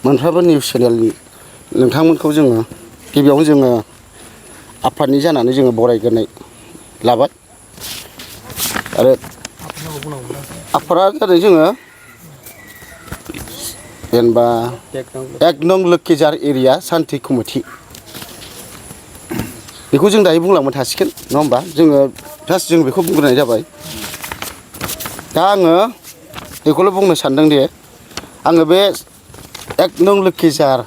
मोनफ्रोमबो निउस चेनेलनि नोंथांमोनखौ जोङो गिबियावनो जोङो आफादनि जानानै जोङो बरायग्रोनाय लाबाय आरो आफादा जादों जोङो जेनेबा 1 नं लोखिजार एरिया सान्थि कमिटि बेखौ जों दायो बुंलांबाय थासिगोन नङा होमबा जोङो जास्ट जों बेखौ बुंग्रोनाय जाबाय दा आङो बेखौल' बुंनो सानदों दे आङो बे 1 नं लोखिजार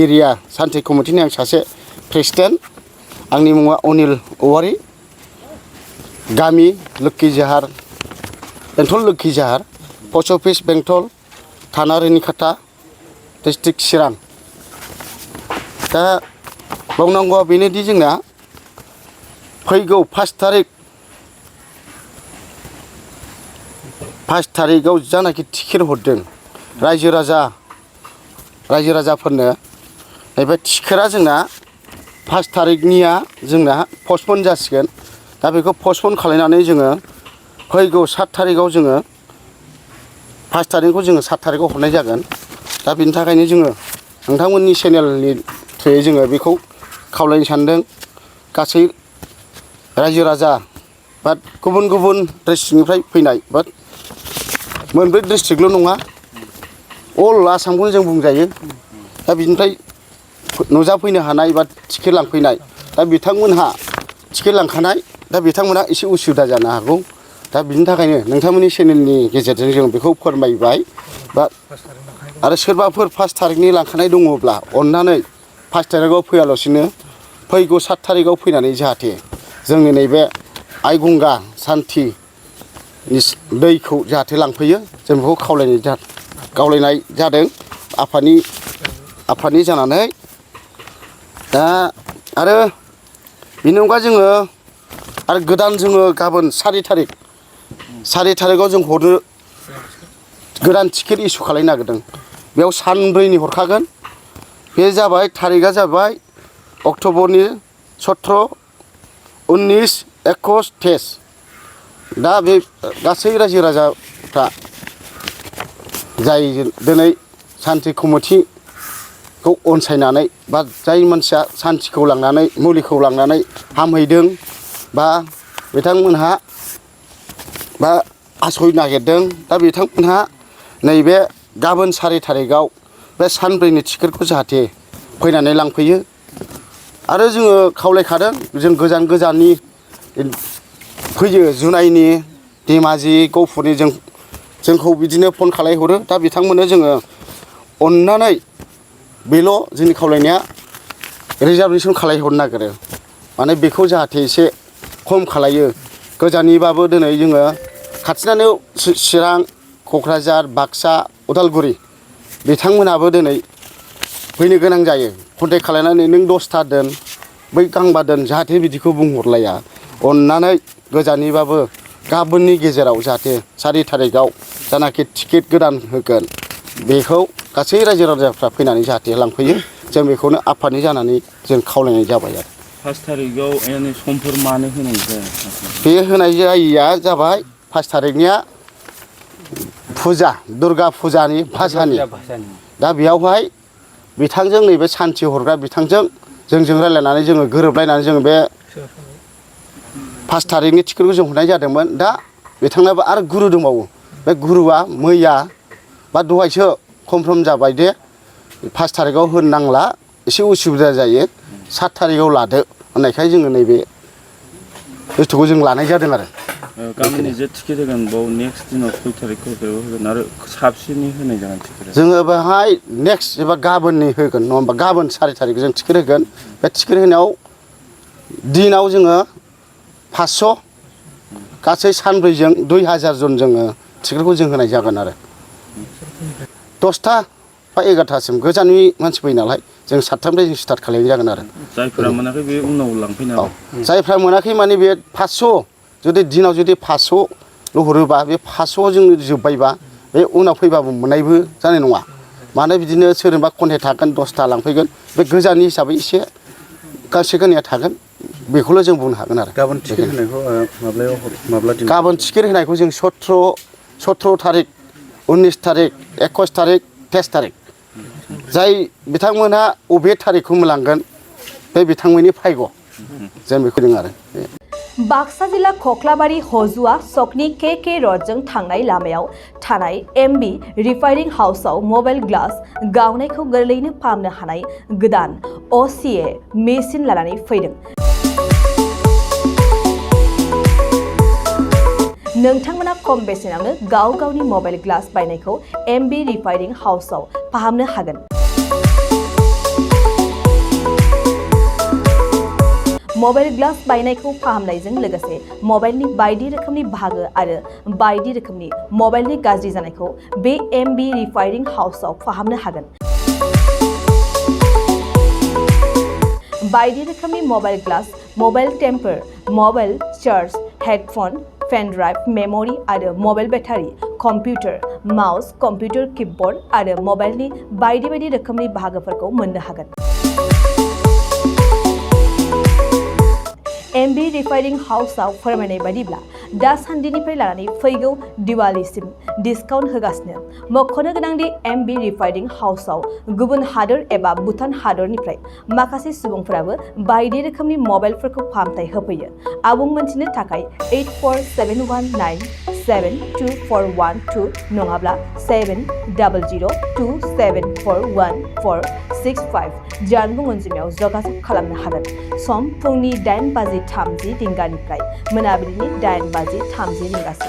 एरिया सान्थि कमिटिनि आं सासे प्रेसिडेन्ट आंनि मुङा अनिल औवारी गामि लोखिजाहार बेंटल लोखिजाहार पस्ट अफिस बेंटल थाना रोनिखाथा डिस्ट्रिक्ट चिरां दा बुंनांगौआ बेनोदि जोंना फैगौ 5 थारिखआव जानाखि टिकेट हरदों रायजो राजाफोरनो नैबे टिकेटआ जोंना 5 थारिखनिया जोंना पस्टपन जासिगोन दा बेखौ पस्टपन खालायनानै जोङो फैगौ 7 थारिखआव जोङो 5 थारिखखौ जोङो 7 थारिखआव हरनाय जागोन दा बेनि थाखायनो जोङो नोंथांमोननि चेनेलनि थ्रुयै जोङो बेखौ खावलायनो सानदों गासै रायजो राजा बा गुबुन गुबुन डिस्ट्रिक्टनिफ्राय फैनाय बा मोनब्रै डिस्ट्रिक्टल' नङा अल आसामखौनो जों बुंजायो दा बिनिफ्राय नुजाफैनो हानाय बा टिकेट लांफैनाय दा बिथांमोनहा टिकेट लांखानाय दा बिथांमोनहा एसे उसुबिदा जानो हागौ दा बिनि थाखायनो नोंथांमोननि चेनेलनि गेजेरजों जों बेखौ फोरमायबाय बा आरो सोरबाफोर 5 थारिखनि लांखानाय दङब्ला अननानै 5 थारिखआव फैयालासिनो फैगौ 7 थारिखआव फैनानै जाहाथे जोंनि नैबे आइगंगा सान्थिनि दैखौ जाहाथे लांफैयो जों बेखौ खावलायनाय जादों आफादनि जानानै दा आरो बेनि अनगा जोङो आरो गोदान जोङो गाबोन 4 थारिखआव जों हरनो गोदान टिकेट इसु खालायनो नागिरदों बेयाव सानब्रैनि हरखागोन बे जाबाय थारिखआ जाबाय अक्ट'बरनि 17, 19, 21, 23 दा बे गासै रायजो राजाफ्रा जाय दिनै सान्थि कमिटिखौ अनसायनानै बा जाय मानसिया सान्थिखौ लांनानै मुलिखौ लांनानै हामहैदों बा बिथांमोनहा बा आसय नागिरदों दा बिथांमोनहा नैबे गाबोन 4 थारिखआव बे सानब्रैनि टिकेटखौ जाहाथे फैनानै लांफैयो आरो जोङो खावलायखादों जों गोजान गोजाननि फैयो जुनाइनि धेमाजि गहपुरनि जोंखौ बिदिनो फन खालायहरो दा बिथांमोननो जोङो अननानै बेल' जोंनि खावलायनाया रिजार्भेसन खालायहरनो नागिरो माने बेखौ जाहाथे एसे खम खालायो गोजाननिबाबो दिनै जोङो खाथिनानो चिरां क'क्राझार बाक्सा उदालगुरि बिथांमोनाबो दिनै फैनो गोनां जायो कन्टेक्ट खालायनानै नों 10था दोन बै गांबा दोन जाहाथे बिदिखौ बुंहरलाया अननानै गोजाननिबाबो गाबोननि गेजेराव जाहाथे 4 थारिखआव जानाखि टिकेट गोदान होगोन बेखौ गासै रायजो राजाफ्रा फैनानै जाहाथे लांफैयो जों बेखौनो आफादनि जानानै जों खावलायनाय जाबाय आरो 5 थारिखआव समफोर मानो होनाय जाया बे होनाय जायैया जाबाय 5 थारिखनिया फुजा दुर्गा फुजानि भासानि दा बेयावहाय बिथांजों नैबे सान्थि हरग्रा बिथांजों जोंजों रायज्लायनानै जोङो गोरोबलायनानै जोङो बे 5 थारिखनि टिकेटखौ जों हरनाय जादोंमोन दा बिथांनाबो आरो गुरु दंबावो बे गुरुआ मैया बा दहायसो कनफार्म जाबाय दे 5 थारिखआव होनो नांला एसे उसुबिदा जायो 7 थारिखआव लादो होननायखाय जोङो नैबे बुस्थुखौ जों लानाय जादों आरो गामिनि जे टिकेट होगोन बाव नेक्स्ट दिनाव 6 थारिखआव होगोन आरो साबसिनै होनाय जागोन टिकेटआ जोङो बेहाय नेक्स्ट एबा गाबोननि होगोन नङा होमबा गाबोन 4 थारिख जों टिकेट होगोन बे टिकेट होनायाव दिनाव जोङो 500 गासै सानब्रैजों 2000 जन जोङो टिकेटखौ जों होनाय जागोन आरो 10था बा 11थासिम गोजाननि मानसि फैयो नालाय जों 7थानिफ्राय जों स्टार्ट खालायनाय जागोन आरो जायफोरा मोनाखै बे उनाव लांफैनो हागोन जायफ्रा मोनाखै माने बे 500 जुदि दिनाव जुदि 500ल' हरोबा बे 500 जों जोब्बायबा बे उनाव फैबाबो मोननायबो जानाय नङा मानो बिदिनो सोरबा कन्टेक्ट थागोन 10था लांफैगोन बे गोजाननि हिसाबै एसे गांसे गांनैया थागोन बेखौल' जों बुंनो हागोन आरो गाबोन टिकेट होनायखौ माब्ला दिन गाबोन टिकेट होनायखौ जों 17 थारिख 19 थारिख 21 थारिख 23 थारिख जाय बिथांमोनहा अबे थारिखखौ मोनलांगोन बे बिथांमोननि भाग्य जों बेखौ दों आरो बाक्सा जिल्ला खख्लाबारि हजुआ सकनि के रडजों थांनाय लामायाव थानाय एमबी रिफाइनिं हाउसआव मबाइल ग्लास गावनायखौ गोरलैयैनो फाहामनो हानाय गोदान असीए मेसिन लानानै फैदों। नोंथांमोना खम बेसेनावनो गाव गावनि मबाइल ग्लास बायनायखौ एमबी रिफाइनिं हाउसआव फाहामनो हागोन। मबाइल ग्लास बायनायखौ फाहामनायजों लोगोसे मबाइलनि बायदि रोखोमनि बाहागो आरो बायदि रोखोमनि मबाइलनि गाज्रि जानायखौ बे एमबी रिफाइनिं हाउसआव फाहामनो हागोन। बायदि रोखोमनि mobile glass, mobile temper, mobile charge, headphone, pen drive, memory आरो mobile battery, computer, mouse, computer keyboard आरो मबाइलनि बायदि रोखोमनि बाहागोफोरखौ मोननो हागोन। एमबी रिफाइनिं हाउसआव फोरमायनाय बायदिब्ला दासान्दिनिफ्राय लानानै फैगौ दिवालीसिम डिसकाउन्ट होगासिनो। मख'नो गोनांदि एमबी रिफाइनिं हाउसआव गुबुन हादोर एबा भुटान हादरनिफ्राय माखासे सुबुंफोराबो बायदि रोखोमनि मबाइलफोरखौ फाहामथाय होफैयो। आबुं मोनथिनो थाखाय 8471972412 नङाब्ला 7002741465 जानबुं अनजिमायाव जगाजग खालामनो हागोन। सम फुंनि 8:30 रिंगानिफ्राय मोनाबिलिनि 8:30 रिंगासिम।